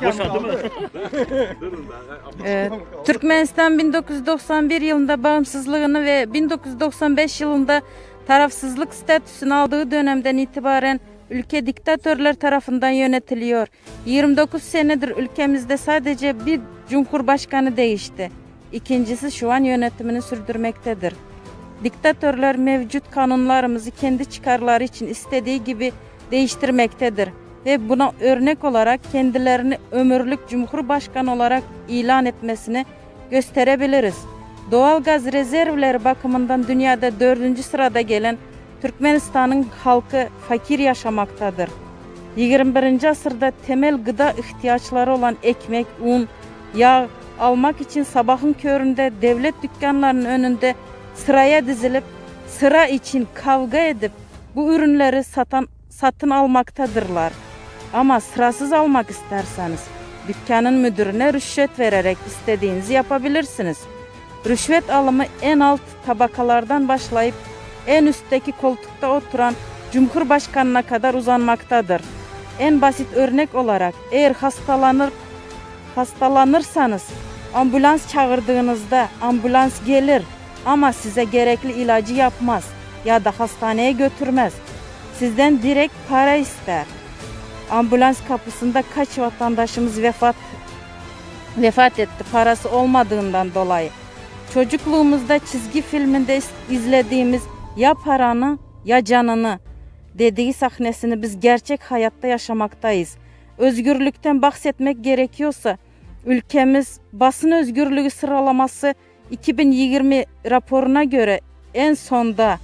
Boşadymy? Türkmenistan 1991 yılında bağımsızlığını ve 1995 yılında tarafsızlık statüsünü aldığı dönemden itibaren ülke diktatörler tarafından yönetiliyor. 29 senedir ülkemizde sadece bir cumhurbaşkanı değişti. İkincisi şu an yönetimini sürdürmektedir. Diktatörler mevcut kanunlarımızı kendi çıkarları için istediği gibi değiştirmektedir ve buna örnek olarak kendilerini ömürlük cumhurbaşkanı olarak ilan etmesini gösterebiliriz. Doğalgaz rezervleri bakımından dünyada dördüncü sırada gelen Türkmenistan'ın halkı fakir yaşamaktadır. 21. asırda temel gıda ihtiyaçları olan ekmek, un, yağ almak için sabahın köründe devlet dükkanlarının önünde sıraya dizilip sıra için kavga edip bu ürünleri satan satın almaktadırlar. Ama sırasız almak isterseniz dükkanın müdürüne rüşvet vererek istediğinizi yapabilirsiniz. Rüşvet alımı en alt tabakalardan başlayıp en üstteki koltukta oturan Cumhurbaşkanına kadar uzanmaktadır. En basit örnek olarak eğer hastalanır hastalanırsanız ambulans çağırdığınızda ambulans gelir ama size gerekli ilacı yapmaz ya da hastaneye götürmez. Sizden direkt para ister. Ambulans kapısında kaç vatandaşımız vefat vefat etti parası olmadığından dolayı. Çocukluğumuzda çizgi filminde izlediğimiz ya paranı ya canını dediği sahnesini biz gerçek hayatta yaşamaktayız. Özgürlükten bahsetmek gerekiyorsa ülkemiz basın özgürlüğü sıralaması 2020 raporuna göre en sonda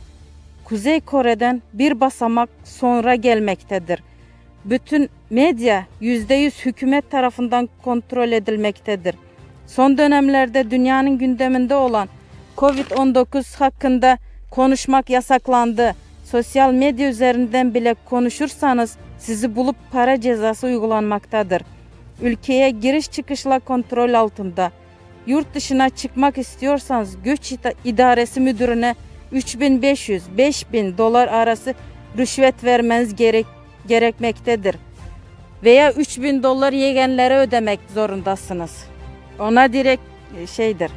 Kuzey Kore'den bir basamak sonra gelmektedir. Bütün medya %100 hükümet tarafından kontrol edilmektedir. Son dönemlerde dünyanın gündeminde olan Covid-19 hakkında konuşmak yasaklandı. Sosyal medya üzerinden bile konuşursanız sizi bulup para cezası uygulanmaktadır. Ülkeye giriş çıkışla kontrol altında. Yurt dışına çıkmak istiyorsanız göç idaresi müdürüne 3500-5000 dolar arası rüşvet vermeniz gerek, gerekmektedir. Veya 3000 dolar yegenlere ödemek zorundasınız. Ona direkt e, şeydir.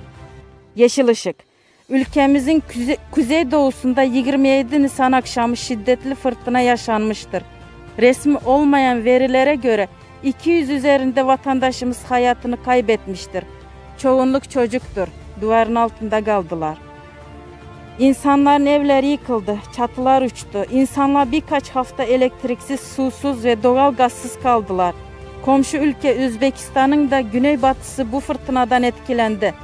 Yeşil ışık. Ülkemizin kuze, kuzeydoğusunda 27 Nisan akşamı şiddetli fırtına yaşanmıştır. Resmi olmayan verilere göre 200 üzerinde vatandaşımız hayatını kaybetmiştir. Çoğunluk çocuktur. Duvarın altında kaldılar. İnsanların evleri yıkıldı, çatılar uçtu. İnsanlar birkaç hafta elektriksiz, susuz ve doğal gazsız kaldılar. Komşu ülke Özbekistan'ın da güneybatısı bu fırtınadan etkilendi.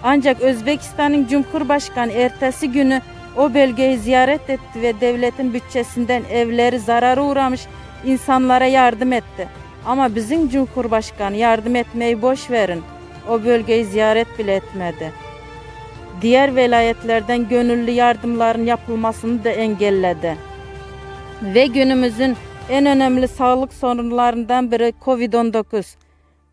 Ancak Özbekistan'ın Cumhurbaşkanı ertesi günü o bölgeyi ziyaret etti ve devletin bütçesinden evleri zarara uğramış insanlara yardım etti. Ama bizim Cumhurbaşkanı yardım etmeyi boş verin. O bölgeyi ziyaret bile etmedi. Diğer vilayetlerden gönüllü yardımların yapılmasını da engelledi. Ve günümüzün en önemli sağlık sorunlarından biri Covid-19.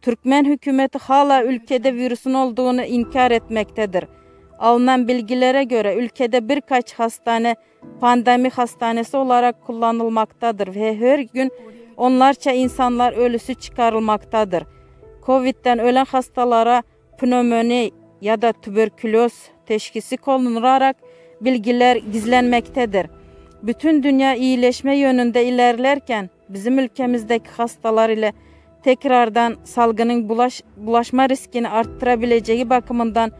Türkmen hükümeti hala ülkede virüsün olduğunu inkar etmektedir. Alınan bilgilere göre ülkede birkaç hastane pandemi hastanesi olarak kullanılmaktadır ve her gün onlarca insanlar ölüsü çıkarılmaktadır. Covid'den ölen hastalara pnömoni ya da tüberküloz teşhisi konularak bilgiler gizlenmektedir. Bütün dünya iyileşme yönünde ilerlerken bizim ülkemizdeki hastalar ile tekrardan salgının bulaş, bulaşma riskini arttırabileceği bakımından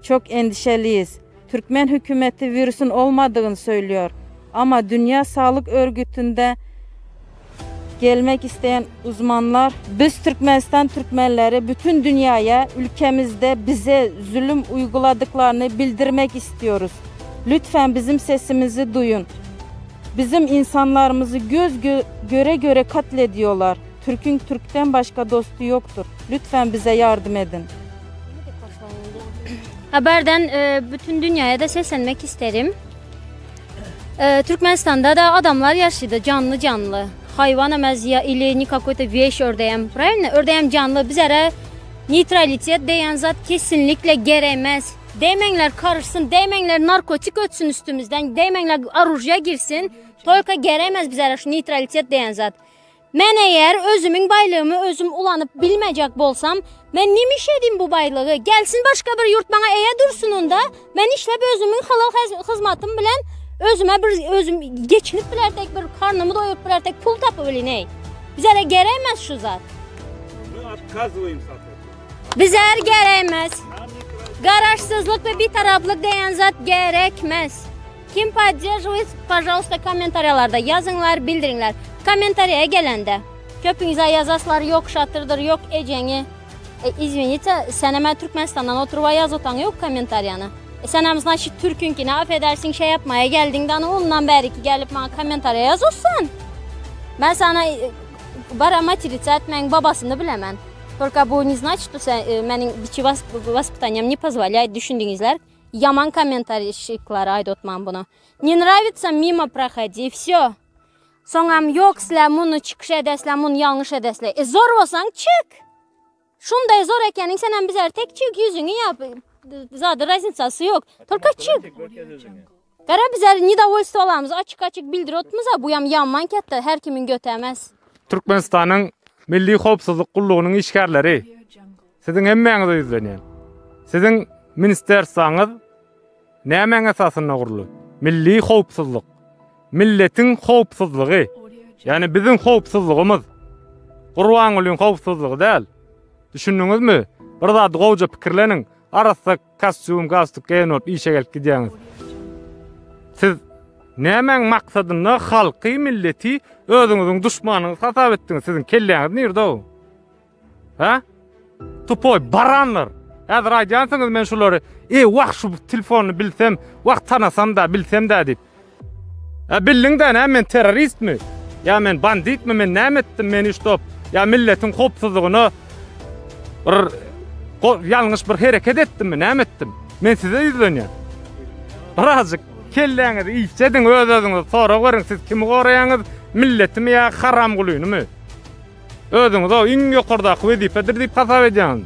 çok endişeliyiz. Türkmen hükümeti virüsün olmadığını söylüyor. Ama Dünya Sağlık Örgütü'nde gelmek isteyen uzmanlar biz Türkmenistan Türkmenleri bütün dünyaya ülkemizde bize zulüm uyguladıklarını bildirmek istiyoruz. Lütfen bizim sesimizi duyun. Bizim insanlarımızı göz gö göre göre katlediyorlar. Türk'ün Türk'ten başka dostu yoktur. Lütfen bize yardım edin. Haberden e, bütün dünyaya da seslenmek isterim. E, Türkmenistanda da adamlar yaşaydı canlı canlı. Hayvan emez ya или не какой-то вещь ördeyem. Правильно? Ördeyem canlı. Bizlere neutralitet diýen zat kesinlikle gerekmez. Demeňler karışsın, demeňler narkotik ötsün üstümüzden, demeňler оружие girsin. Только gerekmez bizlere şu neutralitet diýen zat. Men eger özümiň baýlygymy özüm ulanyp bilmejek bolsam, men nimiş edeyim bu baýlygy? Gelsin başga bir ýurt maňa eýe dursun onda. Men işläp özümiň halal hyzmatym bilen özüme bir özüm geçinip bilertek bir karnymy doýuryp bilertek pul tapyp biliney. Bizere gerekmez şu zat. Мы отказываемся от этого. Bizler gerekmez. Garaşsyzlyk we bitaraplyk diýen zat gerekmez. Kim podдерживает, пожалуйста, kommentariýalarda ýazyňlar, bildiriňler. Kommentariýa gelende köpüňize ýazaslar ýok şatyrdyr, ýok ejeňi. E, извините, sen hemen Türkmenistan'dan oturup yaz otan yok kommentariýany. E, sen hem значит Türkünkini affedersin şey yapmaya geldin de ondan beri ki gelip bana kommentariýa yazırsan. Ben sana e, bara материться etmeň babasyny bilemen. Только bu не значит, что sen, e, menin biçi воспитанием не позволяет düşündiňizler. Ýaman kommentariýşikler aýdotman bunu. Не нравится, мимо проходи, все. Soňam ýok sizler muny çykyş edesler, muny ýalňyş edesler. E zor bolsaň çyk. Şunday zor ekeniň sen hem bizer tek çyk ýüzüňi ýap. Zady razницасы ýok. Только çyk. Gara bizer недовольствоlarymyzy açyk-açyk bildirip otmyza, bu ýam ýaman ketdi, her kimiň götämez. Türkmenistanyň Milli howpsuzlyk gullugynyň işgärleri, siziň hemmäňize ýüzlenýän. Siziň ministerstwaňyz nämäň esasynda guruldy? Milli howpsuzlyk. Milletiň howpsuzlygy. Ýagny biziň howpsuzlygymyz. Gurbangulyň howpsuzlygy däl. Düşündiňizmi? Bir zady gowja pikirleniň. Arassa kostýum, galstuk geýen bolup işe gelip gidýäňiz. Siz nämäň maksadynda halky, milleti özüňiziň duşmanyňyz hasap etdiňiz? Siziň kelläňiz nirde-ow? Hä? Tupoý baranlar. Häzir aýdýansyňyz men şulary, e wah şu telefonyny bilsem, wah tanasam-da, bilsem-dä diýip. Ä bildiň-dä näme men terroristmi? Ýa men banditmi? Men näme etdim? Meni ştop ýa milletiň howpsuzlygyna bir ýalňyş bir hereket etdimmi? Näme etdim? Men size ýüzlenýän. Birazjyk kelläňizi işlediň, öz-özüňize sorag beriň, siz kimi goraýaňyz, milletimi ýa haramgulynymy? Özüňiz o iň ýokardaky wezipedir diýip hasap edýäňiz.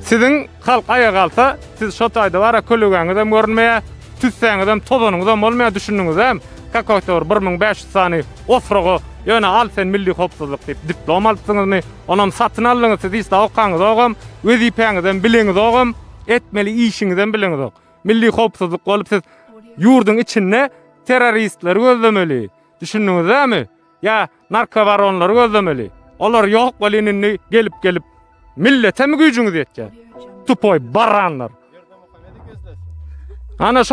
Siziň halk aýaga galsa, siz şo taýda bara kölegäňizem görünmeýär, tüssäňizem, tozanyňyzam bolmaýar, düşündiňizäm? Kakoýto bir 1500 sany osraga ýöne al sen milli howpsuzlyk diýip diplom alypsyňyzmy? Onam satyn aldyňyz, siz hiç zat okaňyzogam, wezipäňizem bileňizogam, etmeli işiňizem bileňizok. Milli howpsuzlyk bolup siz ýurduň içinde terroristleri gözlemeli. Düşündiňizämi? Ýa narkobaronlary gözlemeli. Olar ýok welin indi gelip gelip milletemi güýjüňiz ýetýär? Tupoý baranlar. Ana şol.